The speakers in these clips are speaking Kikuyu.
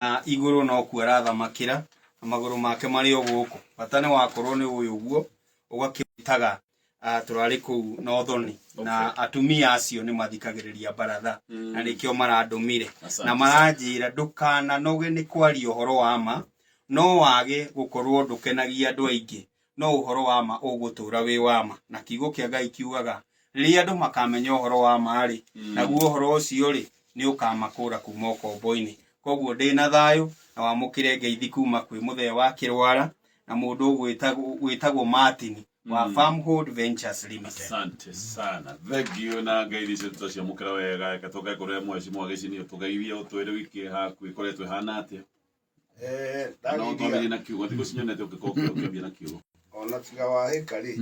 Igũrũ nokuo arathamakĩra na magũrũ make marĩ o gũkũ. Bata nĩ wakorwo nĩ ũĩ ũguo ũgakĩtaga tũrarĩ kũu Northern na atumia acio nĩ mathikagĩrĩria baratha na nĩkĩo marandũmire na maranjĩra ndũkananoge nĩ kwaria ũhoro wa ma, no wage gũkorwo ndũkenagia andũ aingĩ no ũhoro wa ma ũgũtũra wĩ wa ma. Na kiugo kĩa Ngai kiugaga rĩrĩa andũ makamenya ũhoro wa ma rĩ, naguo ũhoro ũcio rĩ nĩ ũkamakũra kuma ũkombo-inĩ. Koguo ndĩna thayũ na wamũkĩre ngeithi kuma kwĩ mũthee wa Kĩrwara na mũndũ wĩtagwo Martin wa Farmhold Ventures Limited. Asante sana. Thank you na ngeithi icio twaciamũkĩra wega. Reke tũke kũrĩ mheshimiwa Gĩcini ũtũgeithie ũtwĩre wiki haku ĩkoretwo ĩhana atĩa. No twambĩrĩrie na kiugo thikũ cinyonete ũngĩkorwo ũkĩambia na kiugo. Ona tiga wahĩka rĩ,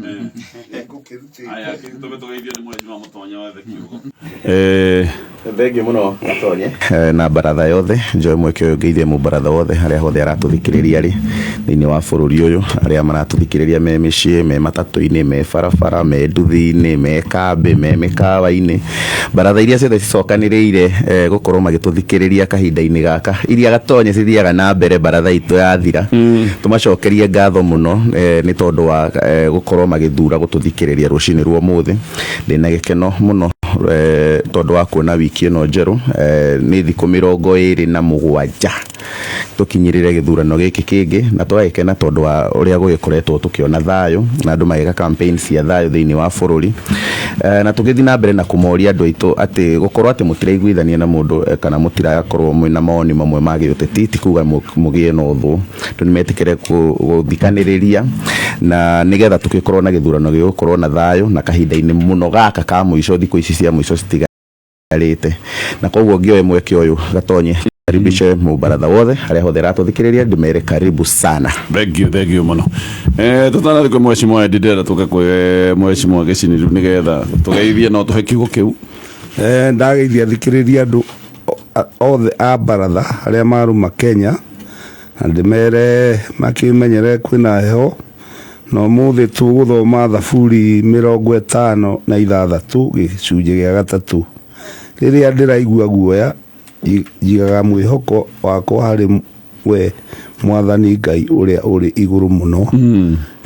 nĩngũkĩrutĩte. Aya, tũbe tũgeithio nĩ mheshimiwa Mũtonya wethe kiugo. Thengiũ mũno Gatonye na baratha yothe. Njoe mweke ũyũ ngeithie mũbaratha wothe harĩa hothe aratũthikĩrĩria rĩ thĩinĩ wa bũrũri ũyũ, arĩa maratũthikĩrĩria me mĩciĩ, me matatũ-inĩ, me barabara, me nduthi-inĩ, me kambĩ, me mĩkawa-inĩ, baratha iria ciothe cicokanĩrĩire gũkorwo magĩtũthikĩrĩria kahinda-inĩ gaka, iria Gatonye cithiaga na mbere baratha itũ yathira, tũmacokerie ngatho mũno nĩ tondũ wa gũkorwo magĩthura gũtũthikĩrĩria rũcinĩ rwa ũmũthĩ. Ndĩna gĩkeno mũno tondũ wa kuona wiki ĩno njerũ, nĩ thikũ 27 tũkinyĩrĩre gĩthurano gĩkĩ kĩngĩ, na tũgagĩkena tondũ wa ũrĩa gũgĩkoretwo tũkĩona thayũ na andũ magĩka campaign cia thayũ thĩinĩ wa bũrũri. Na tũgĩthiĩ na mbere na kũmoria andũ aitũ atĩ gũkorwo atĩ mũtiraiguithania na mũndũ kana mũtirakorwo mwĩna mawoni mamwe ma gĩũteti ti kuga mũgĩe na ũthũ. Andũ nĩ metĩkĩre gũthikanĩrĩria na nĩgetha tũgĩkorwo na gĩthurano gĩgũkorwo na thayũ na kahinda-inĩ mũno gaka ka mũico, thikũ ici cia mũico citigarĩte. Na koguo ngĩoe mweke ũyũ Gatonye karibishe mũbaratha wothe harĩa hothe aratũthikĩrĩria, ndĩmere karibu sana. Thank you, thank you mũno. Tũtanathiĩ kwĩ mheshimiwa Eddie, ndĩrenda tũke kwĩ mheshimiwa Gĩcini rĩu nĩgetha tũgeithie no tũhe kiugo kĩu. Ndageithia thikĩrĩria andũ othe a baratha arĩa maruma Kenya, na ndĩmere makĩmenyere kwĩna heho, na ũmũthĩ tũgũthoma Thaburi 56 gĩcunjĩ gĩa gatatũ. Rĩrĩa ndĩraigua guoya, njigaga mwĩhoko wakwa harĩ we Mwathani Ngai ũrĩa ũrĩ igũrũ mũno.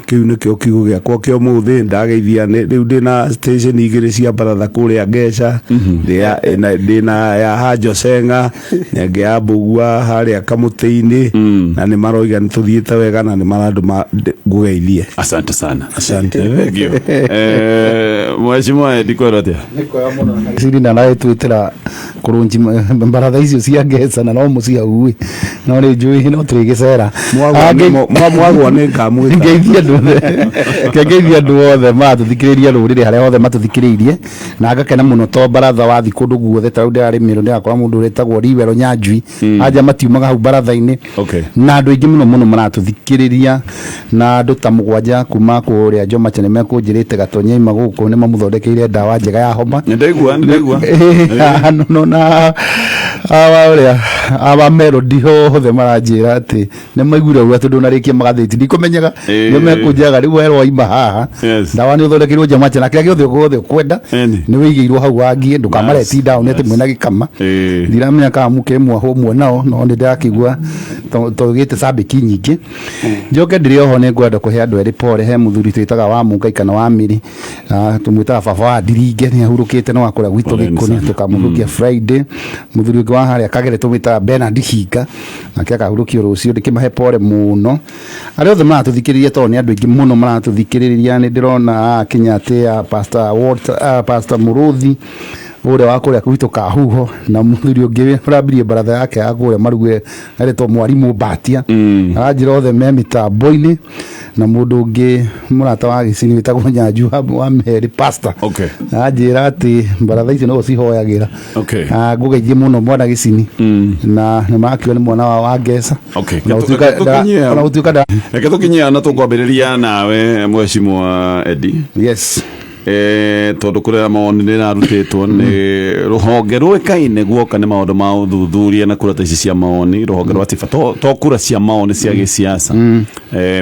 Kĩu nĩkĩo kiugo gĩakwa kĩa ũmũthĩ. Ndageithia rĩu ndĩna station igĩrĩ cia baratha kũrĩa Ngeca, ndĩna ya Hanjo Senga na ĩngĩ ya Mbũgua harĩa Kamũtĩ-inĩ, na nĩ maroiga nĩ tũthiĩte wega na nĩ marandũma ngũgeithie. Asante sana. Asante. Thank you. Mheshimiwa Eddie, kwĩrwo atĩa? Ciri na naĩtwĩtĩra kũrũnji baratha icio cia Ngeca na no mũciĩ hau ĩ, no nĩ njũĩ no tũrĩgĩcera. Mwagwa nĩ ngamwĩta. Ngeithie andũ othe, ngeithie andũ othe maratũthikĩrĩria rũrĩrĩ harĩa hothe matũthikĩrĩirie, na ngakena mũno to baratha wathiĩ kũndũ guothe ta rĩu ndĩrarĩ Mĩrũ ndĩrakora mũndũ ũretagwo Riwero Nyanjui, anja matiumaga hau baratha-inĩ. Na andũ aingĩ mũno mũno maratũthikĩrĩria, na andũ ta 7 kuma kũrĩa Jomacha nĩ mekũnjĩrĩte Gatonye aima gũkũ nĩ mamũthondekeire ndawa njega ya homa. Nĩndaigua, nĩndaigua. No na awa ũrĩa awa Melody othe maranjĩra atĩ nĩ maiguire ũguo atĩ ndũnarĩkia magathĩti ndikũmenyaga, nĩ mekũnjaga rĩu werwo waima haha. Ndawa nĩ ũthondekeirwo Jomacha na kĩrĩa gĩothe gĩothe ũkwenda nĩ wĩigĩirwo hau wangie, ndũkamareti down atĩ mwĩna gĩkama. Ndiramenya kana mũkĩrĩ mwahũ ũmwe nao, no nĩ ndĩrakĩigua tũgĩte cambĩki nyingĩ. Njoke ndĩrĩ oho nĩ ngwenda kũhe andũ erĩ pole. He mũthuri twĩtaga wa Mũngai kana wa Mĩrĩ, tũmwĩtaga baba wa Ndiringe, nĩ ahurũkĩte nĩ wa kũrĩa gwitũ Gĩkũnĩ, tũkamũhurukia Friday. Mũthuri ũngĩ wa harĩa Kagere tũmwĩtaga Bernard Hinga, nake akahurũkio rũciũ. Ndĩkĩmahe pole mũno arĩa othe maratũthikĩrĩria, tondũ nĩ andũ aingĩ mũno maratũthikĩrĩria. Nĩ ndĩrona kinya atĩ Pastor Walter, Pastor Mũrũthi ũrĩa wa kũrĩa gwitũ Kahuho, na mũthuri ũngĩ ũrambirie baratha yake ya kũrĩa Maruge aretwo Mwarimũ Mbatia, aranjĩra othe me mĩtambo-inĩ, na mũndũ ũngĩ mũrata wa Gĩcini wĩtagwo Nyanju wa Meri Pastor, aranjĩra atĩ baratha icio no cihoyagĩra. Ngũgeithie mũno mwana Gĩcini, na nĩ marakĩo nĩ mwana wao wa Ngeca. Ona gũtuĩka Reke tũkinyie na tũkwambĩrĩria nawe mheshimiwa Eddie. Yes. Tondũ kũrĩa mawoni nĩ ĩrarutĩtwo nĩ rũhonge rũĩkaine guoka nĩ maũndũ ma ũthuthuria na kura ta ici cia mawoni, rũhonge rwa TIFA, to kura cia mawoni cia gĩsiasa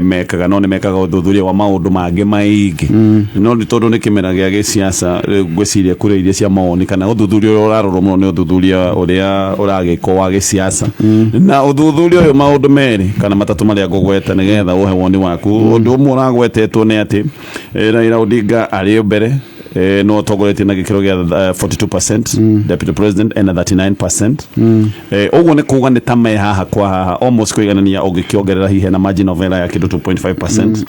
mekaga, no nĩ mekaga ũthuthuria wa maũndũ mangĩ maingĩ, no nĩ tondũ nĩ kĩmera gĩa gĩsiasa, rĩu ngwĩciria kura iria cia mawoni kana ũthuthuria ũrĩa ũrarorwo mũno nĩ ũthuthuria ũrĩa ũragĩkwo wa gĩsiasa. Na ũthuthuria ũyũ, maũndũ merĩ kana matatũ marĩa ngũgweta nĩgetha ũhe woni waku. Ũndũ ũmwe ũragwetetwo nĩ atĩ Raila Odinga arĩ mbere, no atongoretie na gĩkĩro gĩa 42%, deputy president ena 39%. Ũguo nĩ kuga nĩ ta me haha kwa haha, almost kũiganania, ũngĩkĩongerera hihi na margin of error ya kĩndũ 2.5%.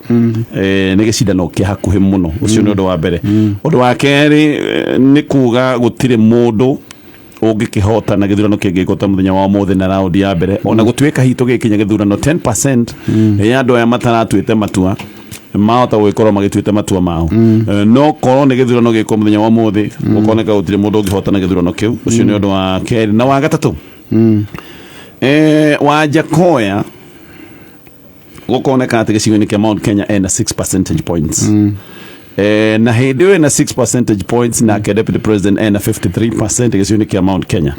Nĩ gĩcindano kĩa hakuhĩ mũno. Ũcio nĩ ũndũ wa mbere. Ũndũ wa kerĩ, nĩ kuga gũtirĩ mũndũ ũngĩkĩhota na gĩthurano kĩngĩkwo ta mũthenya wa ũmũthĩ na raundi ya mbere, ona gũtuĩka hihi tũgĩkinya gĩthurano 10% ya andũ aya mataratuĩte matua mahota gũgĩkorwo magĩtuĩte matua mao. No korwo nĩ gĩthurano gĩkwo mũthenya wa ũmũthĩ, gũkoneka gũtirĩ mũndũ ũngĩhota na gĩthurano kĩu. Ũcio nĩ ũndũ wa kerĩ. Na wa gatatũ, Wanjakoya gũkoneka atĩ gĩcigo-inĩ kĩa Mount Kenya ena 6 percentage points. Na hĩndĩ ĩyo ena 6 percentage points, nake deputy president ena 53% gĩcigo-inĩ kĩa Mount Kenya.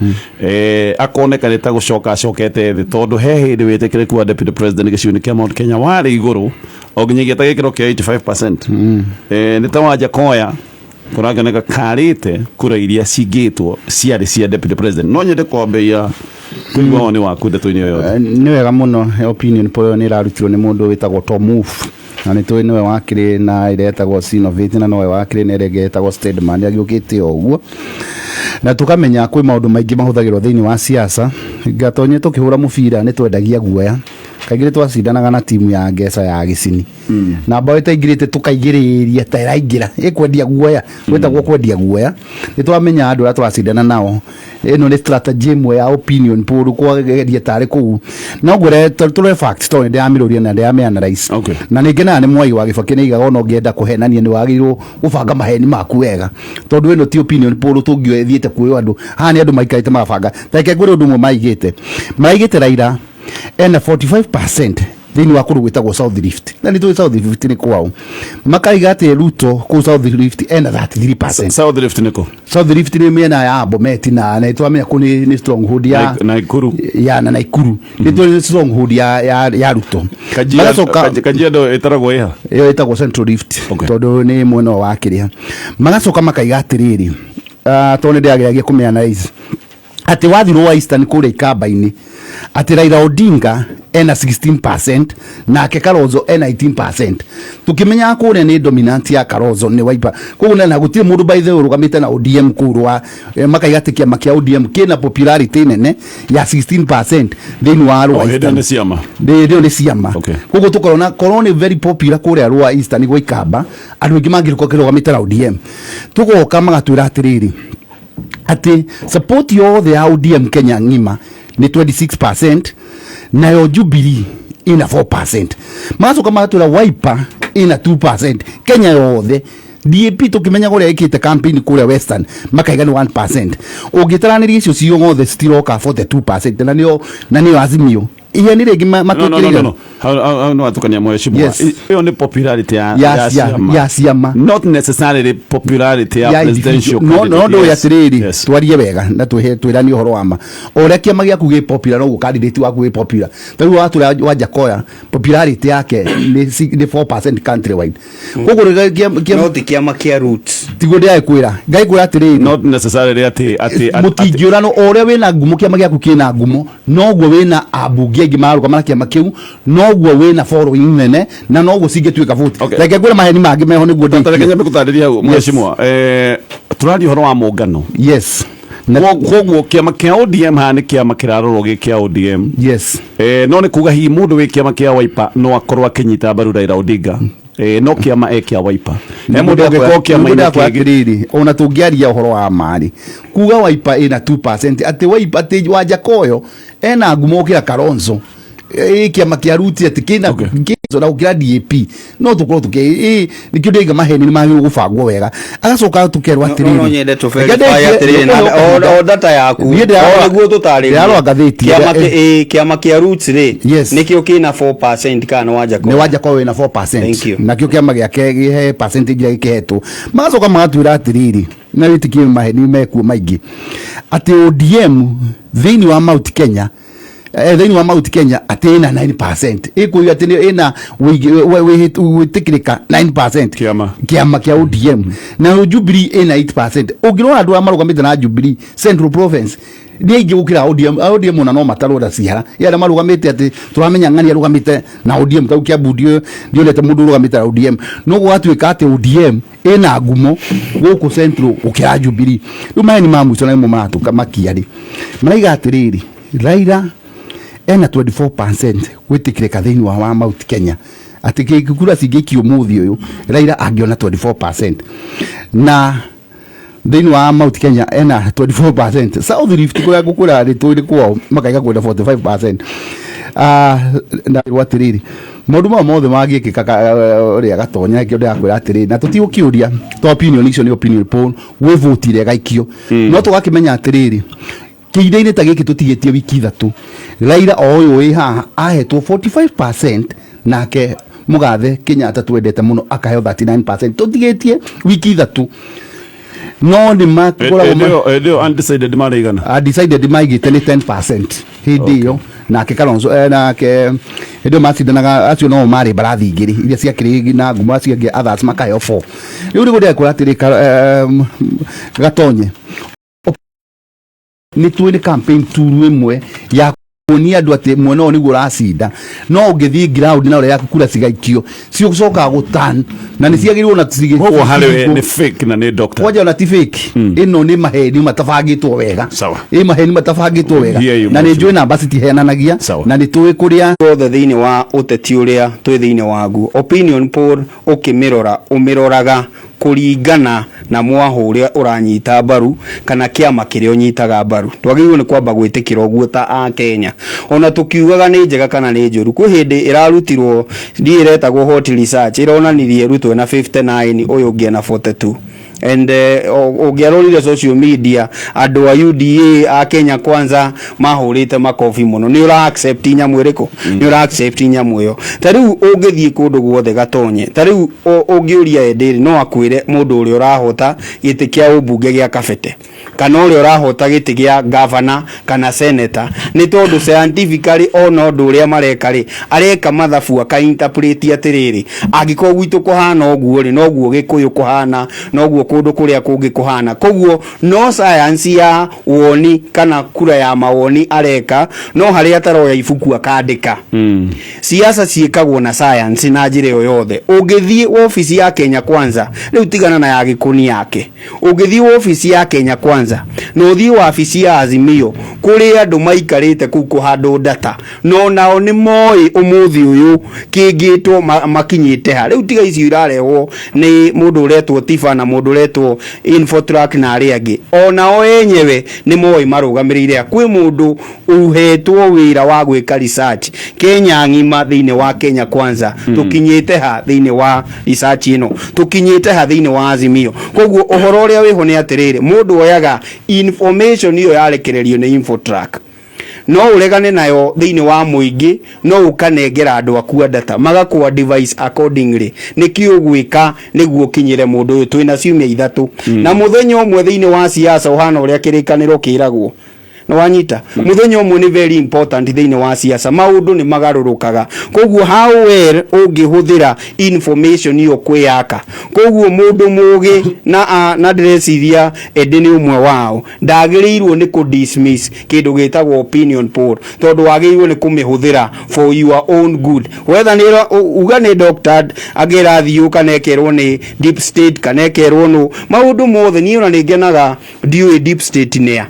Akoneka nĩ ta gũcoka acokete thĩ, tondũ he hĩndĩ wĩtĩkĩrĩku wa deputy president gĩcigo-inĩ kĩa Mount Kenya warĩ igũrũ o nginyagia ta gĩkĩro kĩa 85%. Nĩ ta Wanjakoya kũrakĩoneka karĩte kura iria cingĩtwo ciarĩ cia deputy president. No nyende kwambĩia kũigua woni waku ndeto-inĩ ĩyo yothe. Nĩ wega mũno. Opinion poll ĩyo nĩ ĩrarutirwo nĩ mũndũ wĩtagwo Tom Wolf, na nĩ tũĩ nĩwe wakĩrĩ na ĩrĩa ĩtagwo Synovate, na nowe wakĩrĩ na ĩrĩa ĩngĩ ĩtagwo Steadman, agĩũkĩte o ũguo. Na tũkamenya kwĩ maũndũ maingĩ mahũthagĩrwo thĩinĩ wa siasa. Ngatonye tũkĩhũra mũbira nĩ twendagia guoya, kaingĩ nĩ twacindanaga na timu ya Ngeca ya Gĩcini, na mbaũ ĩtaingĩrĩte tũkaigĩrĩria ta ĩraingĩra, ĩkwendia guoya, gwĩtagwo kwendia guoya. Nĩ twamenya andũ arĩa tũracindana nao, ĩno nĩ strategy ĩmwe ya opinion poll, kwageria tarĩ kũu. No ngwĩre tũrore facts, tondũ nĩ ndĩramĩrũria na ndĩramĩ analyze. Na nĩ ngenaga nĩ Mwai wa Gĩbakĩ nĩ aigaga ona ũngĩenda kũhenania nĩ wagĩrĩirwo gũbanga maheni maku wega, tondũ ĩno ti opinion poll tũngĩoya ĩthiĩte kuoywo andũ haha, nĩ andũ maikarĩte magabanga. Ta reke ngwĩre ũndũ ũmwe maigĩte Raila ena 45% thĩinĩ wa kũndũ gwĩtagwo South Rift, na nĩ tũĩ South Rift nĩ kwao. Makaiga atĩ Ruto kũu South Rift ena 33%. South Rift nĩkũ? South Rift nĩ mĩena ya Bomet, na nĩ twamenya kũ nĩ stronghold ya Naikuru. Ya na Naikuru nĩ tũĩ stronghold ya Ruto. Magacoka Kajiado ĩtaragwo ĩha? Ĩyo ĩtagwo Central Rift. Tondũ nĩ mwena wa kĩrĩa. Magacoka makaiga atĩrĩrĩ, tondũ nĩ ndĩrageragia kũmĩ-analyze, atĩ wathirwo wa Eastern kũrĩa Ikamba-inĩ, atĩ Raila Odinga ena 16% nake Kalonzo ena 18%, tukĩmenyaga kũrĩa nĩ dominant ya Kalonzo nĩ Wiper koguo na gũtirĩ mũndũ by the way ũrũgamĩte na ODM kũu rwa. Makaiga atĩ kĩama kĩa ODM kĩna popularity nene ya 16% thĩinĩ wa rwa O hĩndĩ ĩyo nĩ ciama. Hĩndĩ ĩyo nĩ ciama. Koguo tũkorona korwo nĩ very popular kũrĩa rwa Eastern gwa Ikamba, andũ aingĩ mangĩrũka kĩrũgamĩte na ODM. Tũgoka magatwĩra atĩrĩrĩ, atĩ support yothe ya ODM Kenya ng'ima nĩ 26%, nayo Jubilee ina 4%. Magacoka magatwĩra Wiper ina 2% Kenya yothe. DAP, tukimenya kũrĩa ĩkĩte campaign kũrĩa Western, makaiga nĩ 1%. Ũngĩtaranĩria icio ciothe citiroka 42%, na nĩyo Azimio ihe nĩ rĩngĩ No, no, no, no, no. Hau no watukania, mheshimiwa. Yes. Ĩyo nĩ popularity ya ya ciama. Ya ciama. Not necessarily popularity ya presidential no no candidate. Ndũĩ atĩrĩrĩ, twarie wega na twĩranie ũhoro wa ma. O ũrĩa kĩama gĩaku gĩ popular, noguo candidate waku wĩ popular. Ta rĩu watwĩra Wanjakoya popularity yake nĩ 4% countrywide, koguo rĩrĩa no ti kĩama kĩa Roots. Tiguo ndĩrakwĩra, ngakwĩra atĩrĩrĩ, Not necessarily atĩ mũtingĩũrano. O ũrĩa wĩna ngumo, kĩama gĩaku kĩna ngumo, noguo wĩna ambunge aingĩ mararũgama na kĩama kĩu, noguo wĩna following nene, na noguo cingĩtuĩka vote. Reke ngwĩre maheni mangĩ meho nĩguo Reke ndĩkie. Nyambe gũtarĩria hau, mheshimiwa. Tũraria ũhoro wa mũngano. Yes. Koguo kĩama kĩa ODM haha nĩ kĩama kĩrarorwo gĩ kĩa ODM. Yes. No nĩ kuga hihi mũndũ wĩ kĩama kĩa Wiper no akorwo akĩnyita mbaru Raila Odinga, no kĩama e kĩa Wiper, he mũndũ ũngĩkorwo kĩama-inĩ kĩngĩ. Atĩrĩrĩ, ona tũngĩaria ũhoro wa marĩ kuga Wiper ĩna 2%, atĩ Wiper, atĩ Wanjakoyo ena ngumo gũkĩra Kalonzo, ĩ kĩama kĩa Ruti, atĩ kĩna Na gũkĩra DAP no tũkorwo tũkĩ ĩ nĩkĩo ndĩraiga maheni nĩ magĩrĩirwo gũbangwo wega, agacoka tũkerwo No atĩrĩrĩ no nyende tũ Reke verify ndĩkie- atĩrĩrĩ na o data yaku Niĩ o nĩguo tũtarĩrie. Ndĩrarora ngathĩti Kĩama ĩrĩa- kĩama kĩa Roots rĩ, Yes. nĩkĩo kĩna 4% kana nĩ wanja nĩ wanja korwo wĩna 4%. Thank you. Nakĩo kĩama gĩake gĩhe percentage ĩrĩa gĩkĩhetwo, magacoka magatwĩra atĩrĩrĩ, na wĩtĩkie maheni mekuo maingĩ, atĩ ODM thĩinĩ wa Mount Kenya, thĩinĩ wa Mount Kenya atĩ ĩna 9%, ĩkũiga atĩ ĩna gwĩtĩkĩrĩka 9%. Kĩama. Kĩama kĩa ODM na Jubilee ĩna 8%. Ũngĩrora andũ arĩa marũgamĩte na Jubilee Central Province nĩ aingĩ gũkĩra ODM. ODM ona no matarwo na ciara ĩ arĩa marũgamĩte, atĩ tũramenya ng'ani arũgamĩte na ODM tau Kiambu ndionete mũndũ ũrũgamĩte na ODM, no gũgatuĩka atĩ ODM ĩna ngumo gũkũ Central gũkĩra Jubilee. Rĩu maheni ma mũico na nĩmo maratũka makia rĩ, maraiga atĩrĩrĩ, Raila ena 24% gwĩtĩkĩrĩka thĩinĩ wa Mount Kenya, atĩ kura cingĩikio ũmũthĩ ũyũ Raila angĩona 24% na thĩinĩ wa Mount Kenya ena 24%. South Rift kũrĩa ngũkwĩra nĩ tũĩ nĩ kwao makaiga kwĩna 45%. Na atĩrĩrĩ, maũndũ maya mothe mangĩkĩka ũrĩa gatonya kĩo ndĩrakwĩra atĩrĩrĩ, na tũtigũkĩũria to opinion icio nĩ opinion poll gwĩ vote ĩrĩa ĩgaikio, no tũgakĩmenya atĩrĩrĩ, kĩhinda-inĩ ta gĩkĩ tũtigĩtie wiki 3, Raila o ũyũ wĩ haha ahetwo 45%, nake Mũgathe Kenyatta twendete mũno akaheo 39%, tũtigĩtie wiki 3, no nĩ makoragwo Hĩndĩ ĩyo undecided marĩ igana? Undecided maigĩte nĩ 10% hĩndĩ ĩyo, nake Kalonzo, nake hĩndĩ ĩyo macindanaga acio no marĩ mbarathi igĩrĩ iria ciakĩrĩ na ngumo, acio angĩ others makaheo 4. Rĩu nĩguo ndĩrakwĩra atĩrĩ, Gatonye, nĩ tũĩ nĩ campaign tool ĩmwe ya kuonia andũ atĩ mwena ũyũ nĩguo ũracinda, no ũngĩthiĩ ground na ũrĩa kura cigaikio ciũcokaga gũtan na nĩ ciagĩrĩirwo na Koguo harĩ we nĩ fake na nĩ doctor. Kwanja ona ti fake, ĩno nĩ maheni matabangĩtwo wega. Sawa. Ĩ maheni matabangĩtwo wega. Hear you, Na nĩ Mheshimiwa. njũĩ namba citiheananagia. Sawa. Na nĩ tũĩ kũrĩa Wothe thĩinĩ wa ũteti ũrĩa twĩ thĩinĩ waguo, opinion poll ũkĩmĩrora ũmĩroraga kũringana na mwahũ ũrĩa ũranyita mbaru kana kĩama kĩrĩa ũnyitaga mbaru. Twagĩrĩirwo nĩ kwamba gwĩtĩkĩra ũguo ta a Kenya, ona tũkiugaga nĩ njega kana nĩ njũru. Kwĩ hĩndĩ ĩrarutirwo ndiĩ ĩretagwo hot research, ĩronanirie Ruto ena 59, ũyũ ũngĩ ena 42, and ũngĩarorire social media andũ a UDA, a Kenya Kwanza mahũrĩte makobi mũno. Nĩ ũra accept nyamũ ĩrĩkũ? Nĩ ũra accept nyamũ ĩyo? Ta rĩu ũngĩthiĩ kũndũ guothe, Gatonye, ta rĩu ũngĩũria Edĩrĩ no akwĩre mũndũ ũrĩa ũrahota gĩtĩ kĩa ũmbunge gĩa Kabete kana ũrĩa ũrahota gĩtĩ gĩa gavana kana senator, nĩ tondũ scientifically ona ũndũ ũrĩa mareka rĩ, areka mathabu akainterpret atĩrĩrĩ, angĩkorwo gwitũ kũhana ũguo rĩ, noguo Gĩkũyũ kũhana, noguo kũndũ kũrĩa kũngĩ kũhana. Koguo no science ya woni kana kura ya mawoni areka, no harĩa ataroya ibuku akandĩka. Siasa ciĩkagwo na science na njĩra ĩyo yothe. Ũngĩthiĩ wabici ya Kenya Kwanza rĩu, tigana na ya gĩkũni yake, ũngĩthiĩ wabici ya Kenya Kwanza na ũthiĩ wabici ya Azimio, kũrĩ andũ maikarĩte kũu kũhandwo data, no nao nĩ moĩ ũmũthĩ ũyũ kĩngĩtwo makinyĩte ha. Rĩu tiga icio irarehwo nĩ mũndũ ũretwo Tifa na mũndũ ũretwo Infotrack na arĩa angĩ, onao enyewe nĩ moĩ marũgamĩrĩire a. Kwĩ mũndũ uhetwo wĩra wa gwĩka research Kenya ng'ima thĩinĩ wa Kenya Kwanza, tũkinyĩte ha thĩinĩ wa research ĩno, tũkinyĩte ha thĩinĩ wa Azimio. Koguo ũhoro ũrĩa wĩho nĩ atĩrĩrĩ, mũndũ oyaga information ĩyo yarekererio nĩ Infotrack, no ũregane nayo thĩinĩ wa mũingĩ, no ũkanengera andũ aku a data magakũa device accordingly nĩkĩ ũgwĩka nĩguo ũkinyĩre mũndũ ũyũ. Twĩna ciumia 3 na mũthenya ũmwe thĩinĩ wa siasa ũhana ũrĩa kĩrĩkanĩro kĩragwo nĩ wanyita. Mũthenya ũmwe nĩ very important thĩinĩ wa siasa, maũndũ nĩ magarũrũkaga, koguo how well ũngĩhũthĩra information ĩyo kwĩyaka. Koguo mũndũ mũgĩ na ndĩreciria Eddie nĩ ũmwe wao, ndagĩrĩirwo nĩ kũ dismiss kĩndũ gĩtagwo opinion poll, tondũ wagĩrĩirwo nĩ kũmĩhũthĩra for your own good, whether nĩ uga nĩ doctored, angĩ ĩrathiĩ kana ĩkerwo nĩ deep state kana ĩkerwo nũ maũndũ mothe. Niĩ ona nĩ ngenaga ndiũĩ deep state nĩa.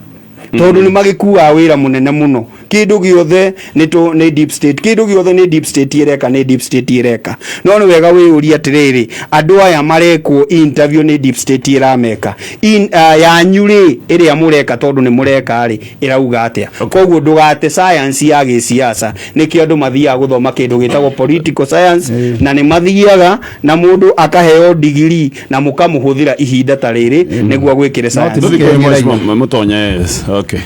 Tondu ni magikuaga wira munene muno. Kindu giothe ni tu ni deep state, kindu giothe ni deep state ireka, ni deep state ireka. No ni wega wiyuria atiriri, andu aya marekwo interview ni deep state irameka in yanyu ri iria mureka, tondu ni mureka ri irauga atia? Koguo ndugate science ya gisiasa, nikio andu mathiaga guthoma kindu gitagwo political science, na ni mathiaga na mundu akaheo digiri na mukamuhuthira ihinda ta riri niguo gwikire science. Tũthiĩ kwĩ Mheshimiwa Mũtonye, yes. Okay.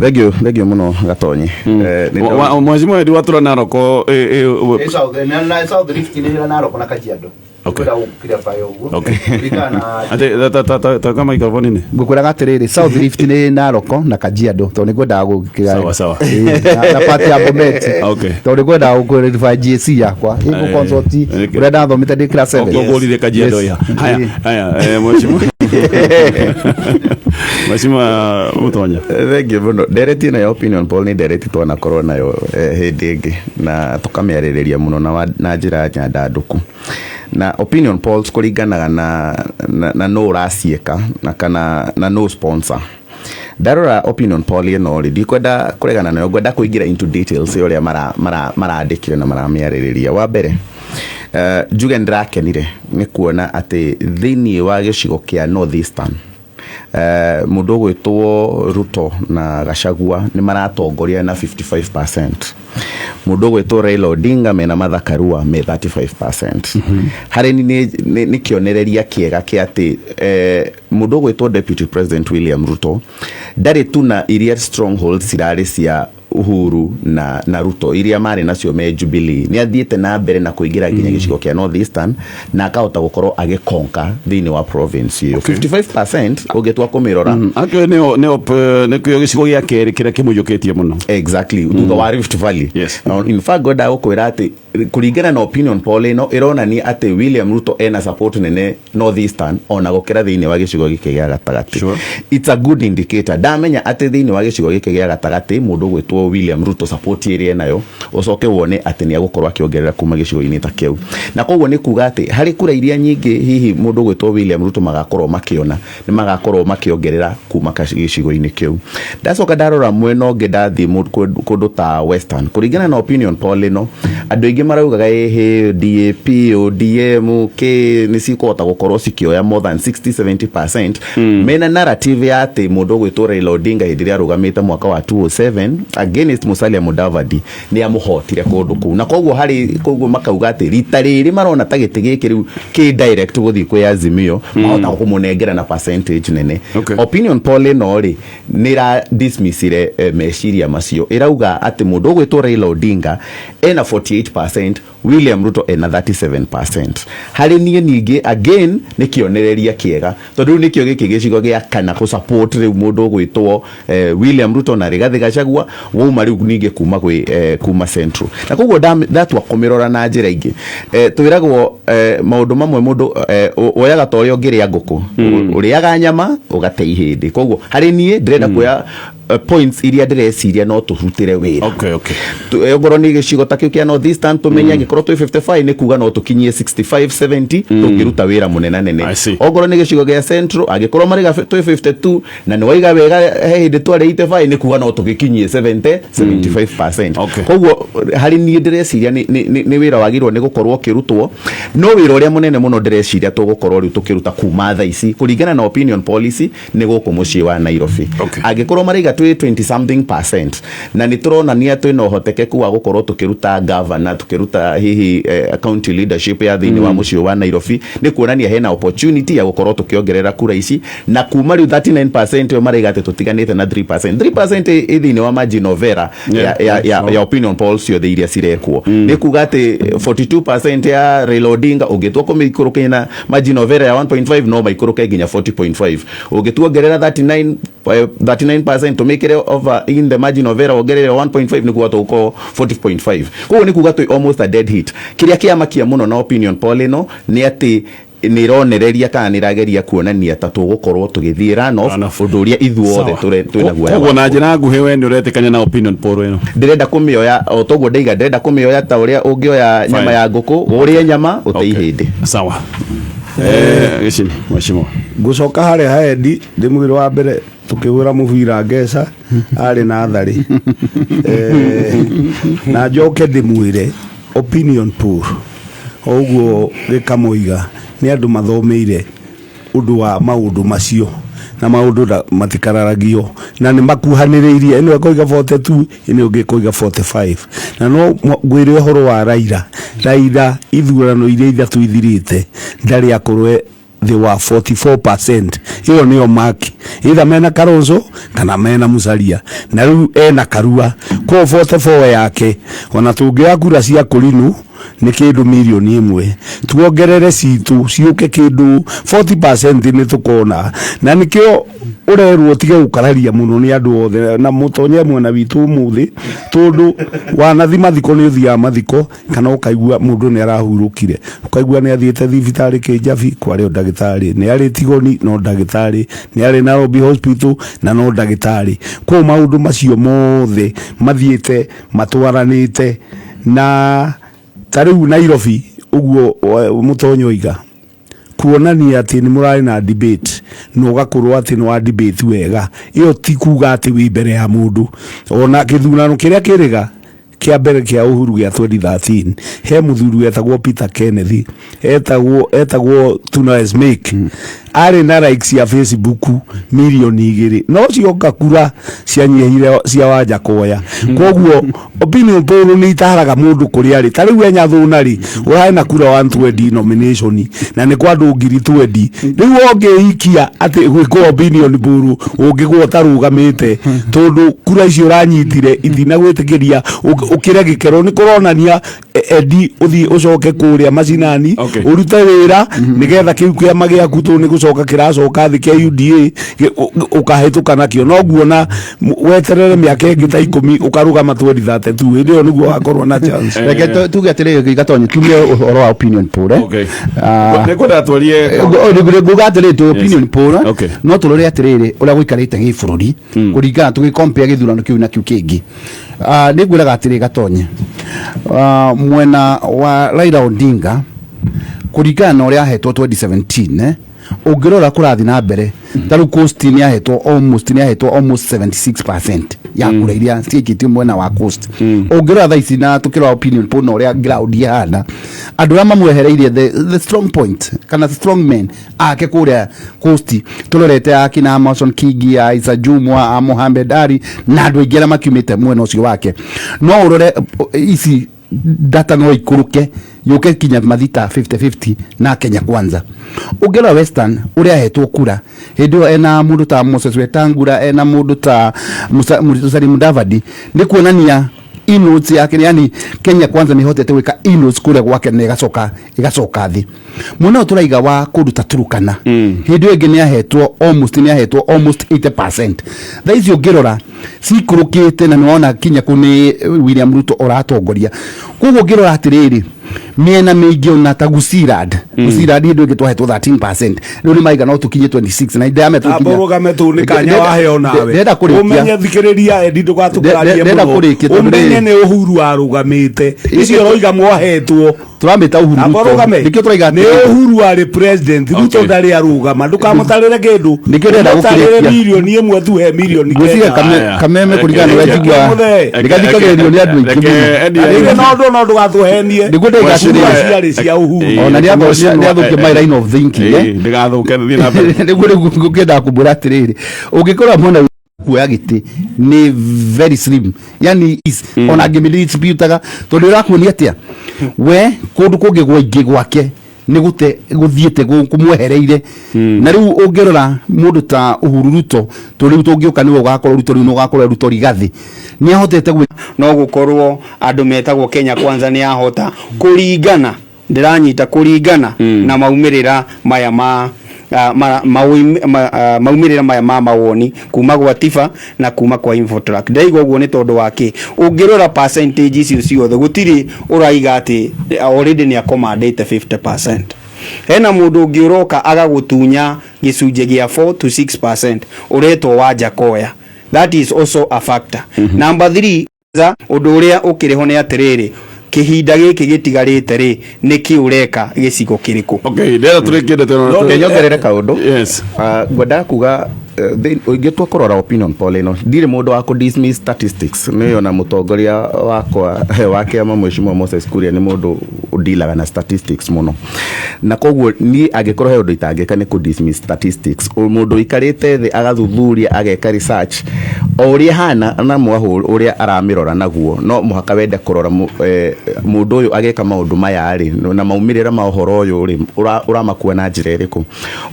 Thank you, thank you muno Gatonyi. Mheshimiwa Eddie watũra Naroko South na South Rift nĩ Narok na Kajiado. Okay. Kwenda gũkira bayo ũguo. Okay. Kũringana na Ate ta kama microphone ni. Ngũkwĩraga atĩrĩrĩ, South Rift nĩ Narok na Kajiado, tondũ nĩngwendaga gũkĩra Sawa, sawa. Na part ya Bomet. Okay. Tondũ nĩngwendaga gũkũrĩrĩba GAC yakwa ĩgũ consult ũrĩa ndathomete ndĩ class 7. Ũkũgũrire Kajiado Yes. ya. Haya, haya, mheshimiwa. Mheshimiwa Mũtonya. Thank you muno. Ndereti ĩno ya opinion poll nĩ ndereti twanakorwo nayo hĩndĩ ĩngĩ na tũkamĩarĩrĩria mũno na njĩra nyandandũku. Na opinion polls kũringanaga na nũ ũraciĩka na kana na no sponsor. Ndarora opinion poll ĩno rĩ, ndikwenda kũregana nayo, ngwenda kũingĩra into details ya ũrĩa marandĩkire na maramĩarĩrĩria. Wa mbere, njuge nĩndĩrakenire nĩ kuona atĩ thĩinĩ wa gĩcigo kĩa North Eastern, mũndũ ũgwĩtwo Ruto na Gachagua nĩ maratongoria na 55%. Mũndũ ũgwĩtwo Raila Odinga mena Martha Karua me 35%. Harĩ nĩ kĩonereria kĩega kĩa atĩ mũndũ ũgwĩtwo Deputy President William Ruto ndarĩ tu na iria strongholds cirarĩ cia Uhuru na Ruto iria marĩ nacio me Jubilee, nĩ athiĩte na mbere na kũingĩra nginya gĩcigo kĩa North Eastern na akahota gũkorwo agĩkonka thĩinĩ wa province ĩyo. 55% ũngĩtua kũmĩrora. Actually nĩkĩo gĩcigo gĩa kerĩ kĩrĩa kĩmũiyũkĩtie mũno. Exactly, thutha wa Rift Valley. Yes. Na in fact ngwendaga gũkwĩra atĩ kũringana na opinion poll ĩno ĩronania atĩ William Ruto ena support nene North Eastern ona gũkĩra thĩinĩ wa gĩcigo gĩkĩ gĩa gatagatĩ. It's a good indicator. Ndamenya atĩ thĩinĩ wa gĩcigo gĩkĩ gĩa gatagatĩ mũndũ ũgwĩtwo William Ruto support ĩrĩa enayo ũcoke wone atĩ nĩ egũkorwo akĩongerera kuma gĩcigo-inĩ ta kĩu. Na koguo nĩ kuga atĩ harĩ kura iria nyingĩ hihi mũndũ ũgwĩtwo William Ruto magakorwo makĩona nĩ magakorwo makĩongerera kuma gĩcigo-inĩ kĩu. Ndacoka ndarora mwena ũngĩ ndathiĩ kũndũ ta Western, kũringana na opinion poll ĩno andũ aingĩ maraugaga ĩhĩ DAP, ODM, K nĩ cikũhota gũkorwo cikĩoya more than 60-70%. Mena narrative ya atĩ mũndũ ũgwĩtwo Raila Odinga hĩndĩ ĩrĩa arũgamĩte mwaka wa 2007 against Musalia Mudavadi nĩ amũhotire kũndũ kũu, na koguo harĩ koguo makauga atĩ rita rĩrĩ marona ta gĩtĩ gĩkĩ rĩu kĩ direct gũthiĩ kwĩ Azimio, mahota kũmũnengera na percentage nene. Opinion poll ĩno rĩ nĩ ĩra dismissire meciria macio, ĩrauga atĩ mũndũ ũgwĩtwo Raila Odinga ena 48%, William Ruto ena 37%. Harĩ niĩ ningĩ again nĩ kĩonereria kĩega tondũ rĩu nĩkĩo gĩkĩ gĩcigo gĩa kana kũ support rĩu mũndũ ũgwĩtwo William Ruto na Rigathi Gachagua wauma rĩu ningĩ kuma gwĩ kuma Central. Na koguo ndatua kũmĩrora na njĩra ingĩ, twĩragwo maũndũ mamwe mũndũ woyaga ta ũrĩa ũngĩrĩa ngũkũ, ũrĩaga nyama ũgate ihĩndĩ. Koguo harĩ niĩ ndĩrenda kuoya points iria ndĩreciria no tũrutĩre wĩra. Ongorwo nĩ gĩcigo ta kĩu kĩa North Eastern tũmenye angĩkorwo twĩ 55 nĩ kuga no tũkinyie 65 70 tũngĩruta wĩra mũnene nene. Ongorwo nĩ gĩcigo gĩa Central angĩkorwo marĩ twĩ 52 na nĩ waiga wega he hĩndĩ twarĩ 85 nĩ kuga no tũgĩkinyie 70 75%. Koguo harĩ niĩ ndĩreciria nĩ wĩra wagĩrĩirwo nĩ gũkorwo ũkĩrutwo, no wĩra ũrĩa mũnene mũno ndĩreciria tũgũkorwo rĩu tũkĩruta kuma thaa ici kũringana na opinion policy nĩ gũkũ mũciĩ wa Nairobi. Angĩkorwo maraiga twĩ 20 something percent na nĩ tũronania twĩna ũhotekeku wa gũkorwo tũkĩruta governor, tũkĩruta hihi county leadership ya thĩinĩ wa mũciĩ wa Nairobi, nĩ kuonania hena opportunity ya gũkorwo tũkĩongerera kura ici, na kuma rĩu 39% ĩyo maraiga atĩ tũtiganĩte na 3%. 3% ĩ thĩinĩ wa margin of error ya opinion polls ciothe iria cirekwo. Nĩ kuga atĩ 42% ya Raila Odinga ũngĩtua kũmĩikũrũkia na margin of error ya 1.5 no maikũrũke nginya 40.5. Ũngĩtuongerera 39% tũmĩkĩre over in the margin of error wongerere 1.5 nĩ kuga tũgũkorwo 40.5. Koguo nĩ kuga twĩ almost a dead hit. Kĩrĩa kĩamakia mũno na opinion poll ĩno nĩ atĩ nĩ ĩronereria kana nĩ ĩrageria kuonania ta tũgũkorwo tũgĩthiĩ run off ũndũ ũrĩa ithuothe twĩna guoya. Koguo na njĩra nguhĩ we nĩ ũretĩkania na opinion poll ĩno? Ndĩrenda kũmĩoya o toguo ndaiga, ndĩrenda kũmĩoya ta ũrĩa ũngĩoya nyama ya ngũkũ, ũrĩe nyama ũte ihĩndĩ. Sawa. Gĩcini mheshimiwa. Ngũcoka harĩa haendi ndĩmwĩre wa mbere Tukĩhũra mũbira ngeca arĩ natharĩ. Na njoke ndĩmwĩre opinion poll o ũguo gĩkamoiga nĩ andũ mathomeire ũndũ wa maũndũ macio, na maũndũ matikararagio na nĩ makuhanĩrĩirie. Ĩno ĩkoiga 42, ĩno ĩngĩ ĩkoiga 45. Na no ngwĩre ũhoro wa Raila, Raila ithurano iria ithatũ ithirĩte ndarĩ akorwo thĩ wa 44%. Ĩyo nĩyo mark, either mena Kalonzo kana mena Musalia, na rĩu ena Karua, koguo 44 yake ona tũngĩoya kura cia Kũrinũ nĩ kĩndũ 1 mirioni, tuongerere citũ ciũke kĩndũ 40% nĩ tũkona. Na nĩkĩo ũrerwo ũtige gũkararia mũno nĩ andũ othe na mũtonye mwena witũ ũmũthĩ, tondũ wanathi mathiko nĩ ũthiaga mathiko kana ũkaigua mũndũ nĩ arahurũkire, ũkaigua nĩ athiĩte thibitarĩ Kĩnjabi kwarĩ o ndagĩtarĩ, nĩ arĩ Tigoni no ndagĩtarĩ, nĩ arĩ Nairobi Hospital na no ndagĩtarĩ. Koguo maũndũ macio mothe mathiĩte matwaranĩte. Na ta rĩu Nairobi ũguo mũtonyo oiga kuonania atĩ nĩ mũrarĩ na debate na ũgakorwo atĩ nĩ wa debate wega, ĩyo ti kuga atĩ wĩ mbere ya mũndũ. Ona gĩthurano kĩrĩa kĩrĩga kĩa mbere kĩa Uhuru gĩa 2013, he mũthuri wetagwo Peter Kenneth, etagwo Tuna Smake, arĩ na likes ya Facebook 2 mirioni, no cionga kura cianyihire cia Wanjakoya. Koguo opinion poll nĩ itaraga mũndũ kũrĩa arĩ. Ta rĩu enya thũna rĩ, ũrarĩ na kura 120 nomination na nĩ kwa andũ 20,000. Rĩu ũngĩikia atĩ gwĩkwo opinion poll, ũngĩgwa ũtarũgamĩte, tondũ kura icio ũranyitire itinagwĩtĩkĩria ũkĩre gĩkĩro. Nĩ kũronania endi ũthiĩ ũcoke kũrĩa macinani ũrute wĩra nĩgetha kĩu kĩama gĩaku, tondũ nĩ gũcoka kĩracoka thĩ kĩa UDA, ũkahĩtũka nakĩo. No nguona weterere mĩaka ĩngĩ ta 10, ũkarũgama 2032, hĩndĩ ĩyo nĩguo wakorwo na chance. Reke tuge atĩrĩrĩ, Gatonyi, tumie ũhoro wa opinion poll. Nĩ kwenda twarie. Nguga atĩrĩrĩ, tũ opinion poll no tũrore atĩrĩrĩ ũrĩa gũikarĩte gĩbũrũri kũringana tũgĩcompare gĩthurano kĩu na kĩu kĩngĩ. Nĩ ngwĩraga atĩrĩ Gatonyi, mwena wa Raila Odinga kũringana na ũrĩa ahetwo 2017, ũngĩrora kũrathiĩ na mbere, ta rĩu Coast nĩ ahetwo almost 76% ya kura iria ciaikĩtio mwena wa Coast. Ũngĩrora thaa ici na tũkĩrora opinion poll na ũrĩa ground ihana, andũ arĩa mamwehereirie the strong point kana strong men ake kũrĩa Coast, tũrorete akina Amason Kingi, a Issa Jumwa, a Mohamed Ali na andũ aingĩ arĩa makiumĩte mwena ũcio wake, no ũrore ici data no ikũrũke yũke kinya mathita 50-50 na Kenya Kwanza. Ũngĩrora Western, ũrĩa ahetwo kura hĩndĩ ĩyo ena mũndũ ta Moses Wetangula, ena mũndũ ta Musalia Mudavadi, nĩ kuonania inroads yake, yani Kenya Kwanza nĩ ihotete gwĩka inroads kũrĩa gwake na ĩgacoka thĩ. Mwena ũyũ tũraiga wa kũndũ ta Turukana, hĩndĩ ĩyo ĩngĩ nĩ ahetwo almost 80%. Thaa ici ũngĩrora cikũrũkĩte na nĩwona kinya kũu nĩ William Ruto ũratongoria. Koguo ũngĩrora atĩrĩrĩ, mĩena mĩingĩ ona ta Gusiland, Gusiland hĩndĩ ĩyo ĩngĩ twahetwo 13%, rĩu nĩ maiga no tũkinye 26 na ndĩramenya tũkinya. Amba ũrũgame tu, nĩ kanya waheo nawe. Ndĩrenda kũrĩkia. Ũmenye, thikĩrĩria Eddie, ndũgatũkararie. Ndĩrenda mũno kũrĩkia tondũ ũmenye rĩrĩ- nĩ Uhuru warũgamĩte, icio ũroiga mwahetwo. Tũramĩta Uhuru Amba Ruto. ũrũgame. Nĩkĩo tũraiga nĩ atĩrĩrĩ. Uhuru arĩ president, Ruto ndarĩ arũgama, ndũkamũtarĩre kĩndũ. Nĩkĩo ndĩrenda Ũmũtarĩre gũkĩrĩkia. 1 mirioni tu he mirioni Ngwĩciria kenda. Aya. Kameme kũringana na ũrĩa njiguaga Mũthee. nĩgathikagĩrĩrio nĩ andũ aingĩ mũno. Arĩire no ndũ no ndũgatũhenie. Nĩguo ndaiga Kura atĩrĩrĩ. ciarĩ cia Uhuru. Ona nĩathũkia my line of thinking. Ndĩgathũke, thiĩ na mbere. Nĩguo rĩu ngũkĩendaga kũmwĩra atĩrĩrĩ, ũngĩkorwo mwena kuoya gĩtĩ nĩ very slim, yani is ona ngĩmĩdisputaga, tondũ ĩrakuonia atĩa we kũndũ kũngĩ gwaingĩ gwake nĩ gũte gũthiĩte kũmwehereire. Na rĩu ũngĩrora mũndũ ta Uhuru Ruto, to rĩu tũngĩũka nĩwe ũgakorwo Ruto, rĩu nĩ ũgakorwo Ruto Rigathi nĩ ahotete gwĩ No gukorwo andu metagwo Kenya Kwanza ni ahota kuringana, ndiranyita kuringana na maumirira maya ma maumĩrĩra maya ma mawoni kuma gwa Tifa na kuma kwa Infotrack. Ndaigua ũguo nĩ tondũ wa kĩ? Ũngĩrora percentage icio ciothe, gũtirĩ ũraiga atĩ already nĩ akomandĩte 50%. Hena mũndũ ũngĩ ũroka agagũtunya gĩcunjĩ gĩa 4 to 6% ũretwo Wanjakoya. That is also a factor. Number 3, ũndũ ũrĩa ũkĩrĩ ho nĩ atĩrĩrĩ, kĩhinda gĩkĩ gĩtigarĩte rĩ, nĩkĩ ũreka gĩcigo kĩrĩkũ? Okay, ndĩrenda tũrĩkie ndeto ĩno. Reke nyongerere kaũndũ. Yes. Ngwendaga kuga Ũngĩtua kũrora opinion poll ĩno, ndirĩ mũndũ wa kũ dismiss statistics. Nĩ ona mũtongoria wakwa wa kĩama, Mheshimiwa Moses Kuria, nĩ mũndũ ũdilaga na statistics mũno, na koguo niĩ angĩkorwo he ũndũ itangĩka nĩ kũ dismiss statistics. Mũndũ ũikarĩte thĩ agathuthuria, ageka research o ũrĩa hana na mwahũ ũrĩa aramĩrora naguo, no mũhaka wende kũrora mũndũ ũyũ agĩka maũndũ maya rĩ, na maumĩrĩra ma ũhoro ũyũ rĩ, ũramakua na njĩra ĩrĩkũ.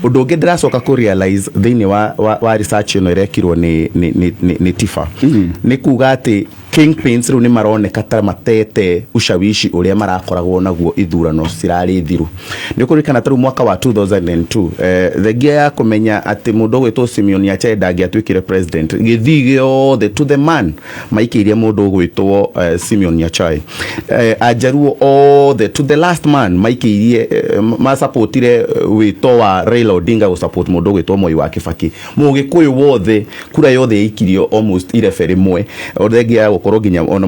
Ũndũ ũngĩ ndĩracoka kũ realize thĩinĩ wa research ĩno ĩrekirwo nĩ TIFA nĩ kuga atĩ kingpins rĩu nĩ maroneka ta matete ushawishi ũrĩa marakoragwo naguo ithurano cirarĩ thiru. Nĩ ũkũririkana ta rĩu mwaka wa 2002, thengia ya kũmenya atĩ mũndũ ũgwĩtwo Simeon Nyachae ndangĩatuĩkire president, gĩthii gĩothe to the man maikĩirie mũndũ ũgwĩtwo Simeon Nyachae. Ajaruo othe to the last man maikĩirie, masapotire wĩto wa Raila Odinga gũsupport mũndũ ũgwĩtwo Moi wa Kibaki. Mũgĩkũyũ wothe, kura yothe yaikirio almost irebe rĩmwe, thengia ya gũkorwo nginya ona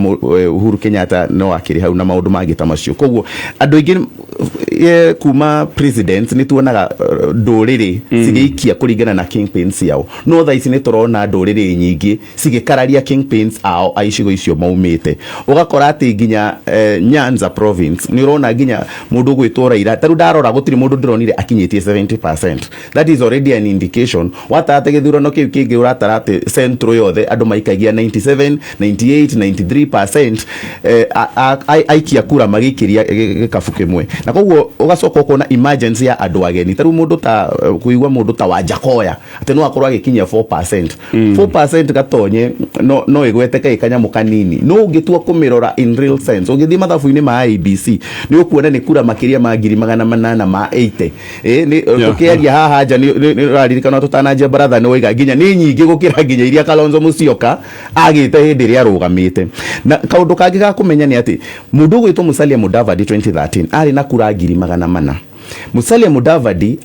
Uhuru Kenyatta no akĩrĩ hau na maũndũ mangĩ ta macio. Koguo andũ aingĩ, kuma president nĩ tuonaga ndũrĩrĩ cigĩikia kũringana na kingpins ciao, no thaa ici nĩ tũrona ndũrĩrĩ nyingĩ cigĩkararia kingpins ao a icigo icio maumĩte. Ũgakora atĩ nginya Nyanza province nĩ ũrona nginya mũndũ ũgwĩtwo Raila, ta rĩu ndarora gũtirĩ mũndũ ndĩronire akinyĩtie 70%. That is already an indication. Watara atĩ gĩthurano kĩu kĩngĩ, ũratara atĩ central yothe andũ maikagia 97, 98, 93%, aikia kura magĩikĩria gĩkabu kĩmwe, na koguo ũgacoka ũkona emergence ya andũ ageni, ta rĩu mũndũ ta kũigua mũndũ ta Wanjakoya atĩ no akorwo agĩkinyia 4%. 4% gatonye no ĩgweteke ĩ kanyamũ kanini, no ũngĩtua kũmĩrora in real sense, ũngĩthiĩ mathabu-inĩ ma IEBC nĩ ũkuona nĩ kura makĩria ma 880,000 nĩ tũkĩaria haha nja nĩ ũraririkana tũtananjia baratha nĩ waiga nginya nĩ nyingĩ gũkĩra nginya iria Kalonzo Musyoka agĩte hĩndĩ ĩrĩa arũgamĩte. Na kaũndũ kangĩ ga kũmenya nĩ atĩ mũndũ ũgwĩtwo Musalia Mudavadi 2013 arĩ na kura 400,000. Musalia Mudavadi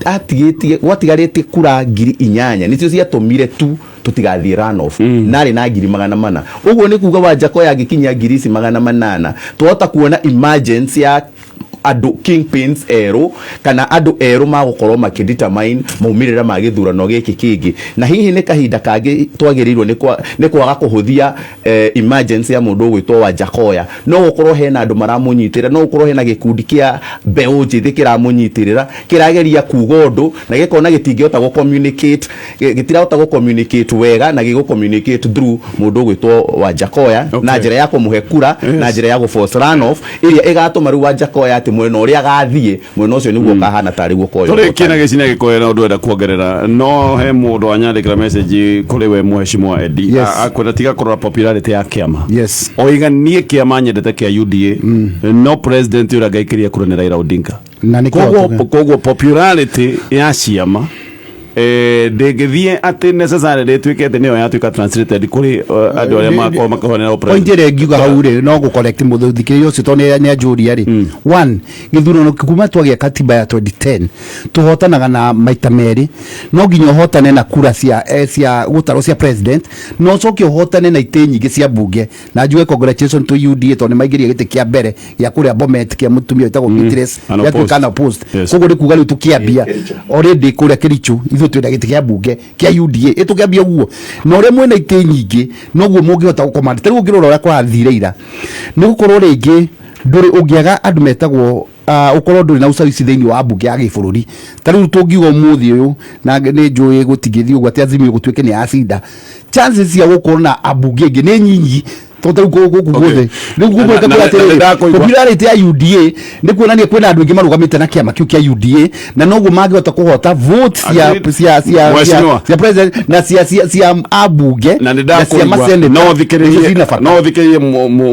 atigĩtie gwatigarĩtie kura 8,000 nĩcio ciatũmire tu tũtigathiĩ runoff, na arĩ na 400,000. Ũguo nĩ kuga Wanjakoya angĩkinyia 800,000 twahota kuona emergence ya andũ kingpins erũ kana andũ erũ magũkorwo makĩdetermine maumĩrĩra ma gĩthurano gĩkĩ kĩngĩ. Na hihi nĩ kahinda kangĩ twagĩrĩirwo nĩ kwaga kũhũthia emergence ya mũndũ ũgwĩtwo Wanjakoya. No gũkorwo hena andũ maramũnyitĩrĩra, no gũkorwo hena gĩkundi kĩa mbeũ njĩthĩ kĩramũnyitĩrĩra, kĩrageria kuga ũndũ na gĩkona gĩtingĩhota gũ communicate, gĩtirahota gũ communicate wega, na gĩgũ communicate through mũndũ ũgwĩtwo Wanjakoya na njĩra ya kũmũhe kura, na njĩra ya gũ force runoff ĩrĩa ĩgatũma rĩu Wanjakoya atĩ mwena ũrĩa agathiĩ, mwena ũcio nĩguo ũkahana tarĩ guo koyo. Tũrĩkie na gĩcina gĩkoya na ũndũ enda kuongerera, no he mũndũ wanyandĩkĩra message kũrĩ we, Mheshimiwa Eddie. Akwenda tiga kũrora popularity ya kĩama. Oiga niĩ kĩama nyendete kĩa UDA, no president ũrĩa ngaikĩria kura nĩ Raila Odinga. Na nĩ Koguo popularity ya ciama ndĩngĩthiĩ atĩ necessarily ĩtuĩke atĩ nĩyo yatuĩka translated kũrĩ andũ arĩa makorwo makĩhonera Point ĩrĩa ingiuga hau rĩ, no gũ correct mũthikĩrĩria ũcio tondũ nĩ anjũria rĩ. One, gĩthurano kuma twagĩa katiba ya 2010 tũhotanaga na maita merĩ. No nginya ũhotane na kura cia gũtarwo cia president, na ũcoke ũhotane na itĩ nyingĩ cia bunge. Na njuge congratulations to UDA tondũ nĩ maingĩria gĩtĩ kĩa mbere gĩa kũrĩa Bomet kĩa mũtumia wĩtagwo Beatrice, gĩatuĩka unopposed. Koguo nĩ kuga rĩu tũkĩambia already kũrĩa Kericho ithuĩ twĩna gĩtĩ kĩa bunge kĩa UDA. Ĩ tũkĩambia ũguo, na ũrĩa mwĩna itĩ nyingĩ noguo mũngĩhota gũcommand. Ta rĩu ũngĩrora ũrĩa kũrathire ira, nĩ gũkorwo rĩngĩ ndũrĩ ũngĩaga andũ metagwo ũkorwo ndũrĩ na ushawishi thĩinĩ wa mbunge ya gĩbũrũri. Ta rĩu tũngiuga ũmũthĩ ũyũ, na nĩ njũĩ gũtingĩthiĩ ũguo, atĩ Azimio gũtuĩke nĩ yacinda, chances cia gũkorwo na ambunge aingĩ nĩ nyinyi, tondũ ta rĩu gũkũ guothe rĩu gũgwĩka Na- kuga na- atĩrĩrĩ, ndakũigua. popularity ya UDA nĩ kuonania kwĩna andũ aingĩ marũgamĩte na kĩama kĩu kĩa UDA, na noguo mangĩhota kũhota vote cia Agreed. cia Mheshimiwa. cia president na cia ambunge Na nĩ na cia ndakũigua. maseneta. No Nĩcio thikĩrĩrie cina bata. No thikĩrĩrie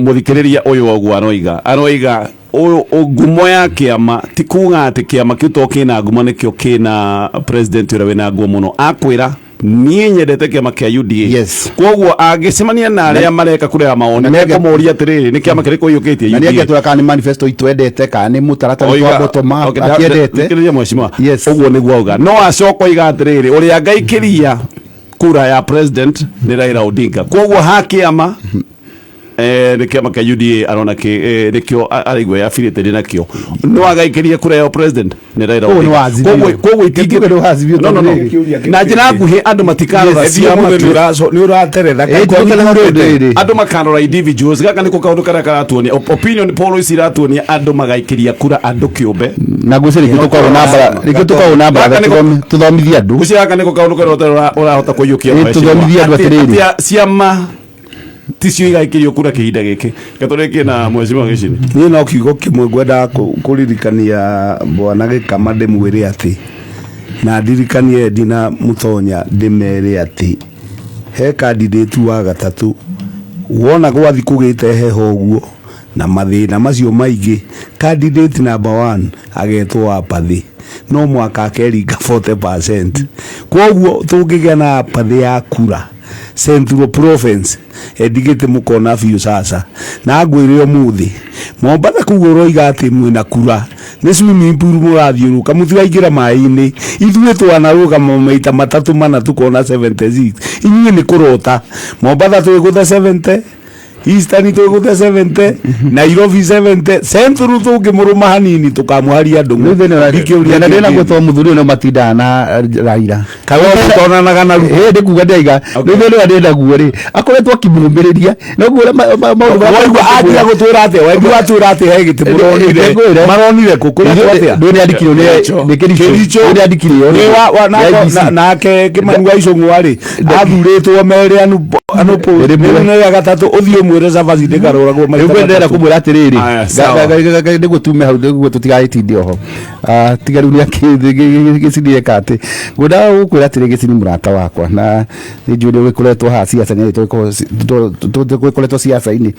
mũthikĩrĩria ũyũ ũguo aroiga ũyũ ngumo ya kĩama ti kuga atĩ kĩama kĩu to kĩna ngumo nĩkĩo kĩna president ũrĩa wĩna ngumo mũno. Akwĩra niĩ nyendete kĩama kĩa UDA. Koguo angĩcemania na arĩa mareka kura ya mawoni Na nĩ mekũmũria atĩrĩrĩ, nĩ kĩama kĩrĩkũ ũiyũkĩtie? Na nĩ UDA. angĩatwĩra kana nĩ manifesto itwendete kana nĩ mũtaratara witũ wa bottom up akĩendete. Thikĩrĩria mheshimiwa. Yes. Ũguo nĩguo auga, no acoka oiga atĩrĩrĩ, ũrĩa ngaikĩria kura ya president nĩ Raila Odinga. Koguo ha kĩama Nĩ kĩama kĩa UDA arona kĩ nĩkĩo araigua yabirĩte nakĩo no agaikiria kura ya president nĩ Raila Ũguo nĩ Odinga. wa Azimio. Koguo itingĩ Kĩtuge nĩ wa Azimio no no no tondũ na njĩra nguhĩ andũ matikarora ciama nä å rateretha Ĩ, tũteretha rĩrĩ. andå makarora individuals gaka niko kaundu karia karatuonia opinion poll ici iratuonia andå magaikiria kura andå kiumbe Na ngwĩciria rĩngĩ tũkoragwo na mbara rĩngĩ tũkoragwo na mbaratha Gaka nĩko- tũthomithie andũ. Ngwĩciria gaka niko kaundu karia ũtarĩ ũrahota kũiyũkia Ĩ, tũthomithie andũ atĩrĩrĩ. Atĩ ciama ticio igaikirio kura kihinda giki gatũrĩkie na mheshimiwa Gĩcini. Niä no kiugo kä mwe ngwendaga kå ririkania bwana Gĩkama ndĩmwĩre atĩ na ndirikanie Eddie na Mũtonya ndĩmere atĩ he candidate wa gatatũ wona gwathi kũgĩte heho ũguo na mathĩna macio maingĩ, candidate number one agetwo apathy no mwaka akeringa 40%. Koguo tũngĩgĩa na apathy ya kura Central Province endigĩte mũkona biũ sasa na ngwĩre ũmũthĩ Mombatha kũu ũroiga atĩ mwĩna kura nĩ swimming pool mũrathiũrũka mũtiraingĩra maĩ-inĩ. Ithuĩ twanarũgama maita matatũ mana tukona 76, inyuĩ nĩ kũrota. Mombatha twĩgũtha 70, Eastern twĩgũtha 70, Nairobi 70, Central tũngĩmũrũma hanini tũkamũharia ndũng'ũ. Ndikĩũria Ndĩna kĩngĩ. gwĩtwo mũthuri ũyũ no matindaga na Raila. Kana mũtonanaga na Ruto. Ĩ ndĩkuga ndĩaiga rĩu thĩna ũrĩa ndĩnaguo rĩ akoretwo akĩmũmĩrĩria noguo ũrĩa maũndũ marĩa Waigua anjia gũtwĩra atĩa? Waigua atwĩra atĩ he gĩtĩ mũronire? Ngwĩre. Maronire kũ? Kũretwo atĩa? Ndũ nĩ andĩkirwo nĩ Kĩricho. Kĩricho. Nĩ andĩkirwo Nĩ IEBC. Nake Kĩmani wa Icũng'wa rĩ athurĩtwo merĩ Rĩmwe. rĩu nĩ gatatũ ũthiĩ ũmwĩre cabaci ndĩkarũragwo Rĩu maita ndĩrenda matatũ. kũmwĩra atĩrĩrĩ, Aya, sawa. nĩguo tume hau nĩguo tũtigagĩtinde oho. Ah, tiga rĩu nĩgĩcini eka atĩ ngwendaga gũkwĩra atĩrĩ Gĩcini mũrata wakwa na nĩ njũĩ nĩ ũgĩkoretwo haha ciaca-inĩ tũgĩkoretwo ciaca-inĩ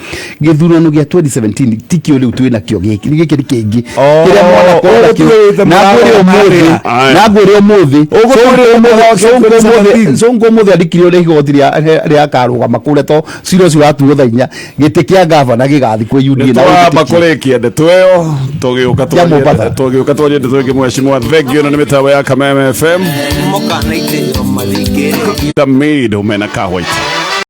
gĩthurano gĩa 2017 tikĩo rĩu twĩ nakĩo gĩkĩ gĩkĩ nĩ kĩngĩ Oh, kĩrĩa mwanakorwo nakĩo. ũgũtwĩrĩte Na ngwĩre mũrarora ũmũthĩ Aya. na ngwĩre ũmũthĩ Ũgũtwĩrĩte mũhoro Sonko 2017. Sonko ũmũthĩ andĩkirio nĩ igoti rĩa akarũgama kũrĩa to cira ũcio watuo thaa 4 gĩtĩ kĩa gavana gĩgathiĩ kwĩ UDA na Twamba wĩtĩkie. kũrĩkia ndeto ĩyo tũgĩũka Ya Mombatha. tũgĩũka twarie ndeto ĩngĩ mheshimiwa thengio na nĩ mĩtambo ya Kameme FM Mokana itĩo mathingĩrĩrio. The Maid Omena Ka White.